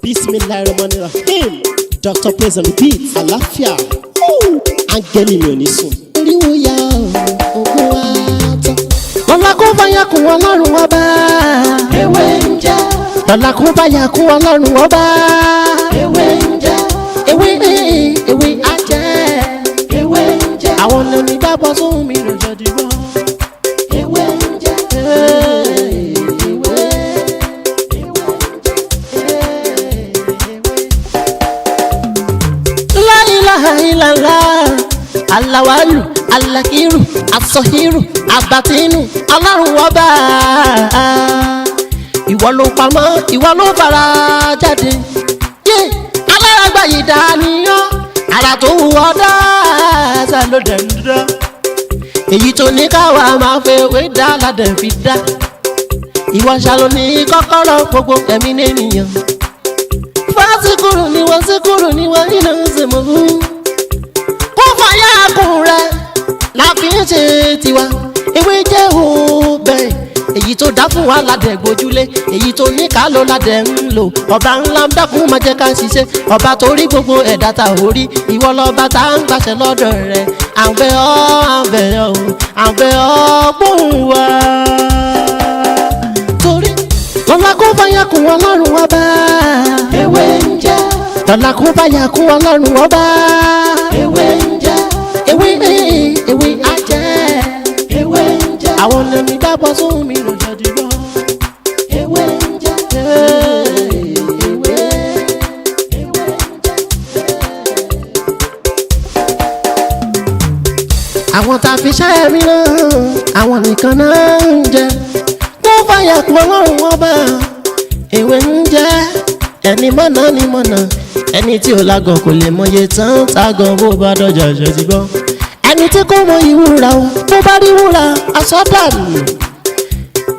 Bismillahirrahmanirrahim. Dr. Praise and Repeat. Àlàáfíà. Áńgẹ́lì mi ò ní sùn. Oríwo ya ògùn wa tán. Lọ́la kó bá yà kún Ọlọ́run ọba. Ewé ń jẹ́. Lọ́la kó bá yà kún Ọlọ́run ọba. Ewé ń jẹ́. Ewé ewé á jẹ́. Ewé ń jẹ́. Àwọn lèmi gbàgbọ́ sóhun mi ló jẹ́ dìbò. Ewé ń jẹ́. Ewé. La ilaha illallah, alawalu, alakiru, asọhiru, abatinu, Ọlọ́run ọba. Ìwọ ló pamọ́, ìwọ ló fara jáde. Yé, alárágbá yìí dániyàn, ara tó wù ọ́ dáadáa ló dẹ̀ ń dán. Èyí tó ní káwa máa fẹ́ wé dá ládẹ̀ fi dá. Ìwọ ṣàlò ní kọ́kọ́rọ́ gbogbo ẹ̀mí nìyẹn. Fásikúrú ni wọ́n síkúrú ni wọ́n nínú ìsìnkú. Kó fàyà kùn rẹ̀ la fi ń ṣe tiwa. Ewé jẹ́ òbẹ̀. Èyí tó dá fún wa ládẹ̀ gbójúlé. Èyí tó ní ká ló ládẹ̀ ń lò. Ọba ńlá ń dákun máa jẹ́ ká ṣiṣẹ́. Ọba tó rí gbogbo ẹ̀dá ta ò rí. Ìwọ lọ́ba tá ń gbàṣẹ lọ́dọ̀ rẹ̀. À ń bẹ̀ ọ́, à ń bẹ̀ ọ́, à ń bẹ̀ ọ́ gbóhùn wa. Torí lọ́la kó bá yà kún Ọlọ́run ọba. Ewé ń jẹ́. Lọ́la kó bá yà kún Ọlọ́run ọba. Ewé ń jẹ́. Ewé ewé á jẹ́. Ewé ń jẹ́. Àwọn lèmi gbàgbọ́ sóhun mi ló jẹ́ dìbò. Ewé ń jẹ́. Ewé. Àwọn tá a fi ṣẹ́ mi náà, àwọn nìkan náà ń jẹ. Kó fàyà kún Ọlọ́run ọba. Ewé ń jẹ́. Ẹni mọ̀nà ni mọ̀nà. Ẹni tí ò lágàn kò lè mọye tán tágàn bó bá dọ̀jà ṣe ti gbọ́. Ẹni tí kò mọ ìwúra o, bó bá rí wúrà, aṣọ dànù.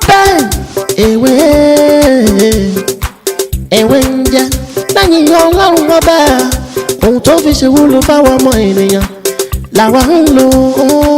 Bẹ́ẹ̀ ewé ewé ń jẹ́ lẹ́yìn Ọlọ́run ọba. Ohun tó fi ṣe wúlò fáwọn ọmọ ènìyàn làwa ń lò ó.